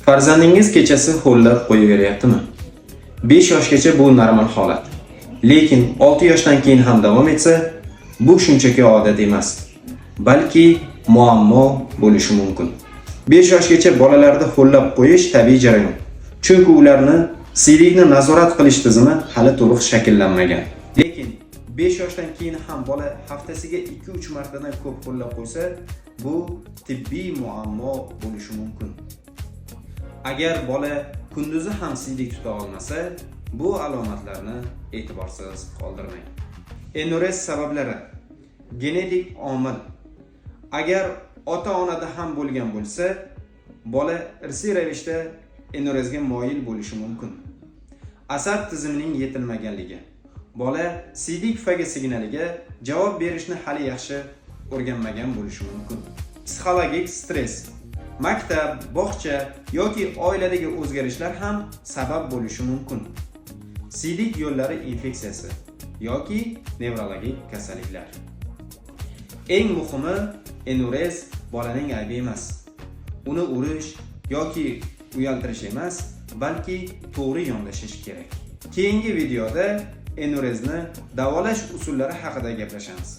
Farzandingiz kechasi ho'llab qo'yaveryaptimi? 5 yoshgacha bu normal holat. Lekin 6 yoshdan keyin ham davom etsa, bu shunchaki odat emas, balki muammo bo'lishi mumkin. 5 yoshgacha bolalarda ho'llab qo'yish tabiiy jarayon. Chunki ularni siydikni nazorat qilish tizimi hali to'liq shakllanmagan. Lekin 5 yoshdan keyin ham bola haftasiga 2-3 martadan ko'p ho'llab qo'ysa, bu tibbiy muammo bo'lishi mumkin. Agar bola kunduzi ham siydik tuta olmasa, bu alomatlarni e'tiborsiz qoldirmang. Enurez sabablari: genetik omil. Agar ota-onada ham bo'lgan bo'lsa, bola irsiy ravishda enurezga moyil bo'lishi mumkin. Asab tizimining yetilmaganligi. Bola siydik pufagi signaliga javob berishni hali yaxshi o'rganmagan bo'lishi mumkin. Psixologik stress. Maktab, bog'cha yoki oiladagi o'zgarishlar ham sabab bo'lishi mumkin. Siydik yo'llari infeksiyasi yoki nevrologik kasalliklar. Eng muhimi, enurez bolaning aybi emas. Uni urish yoki uyaltirish emas, balki to'g'ri yondashish kerak. Keyingi videoda enurezni davolash usullari haqida gaplashamiz.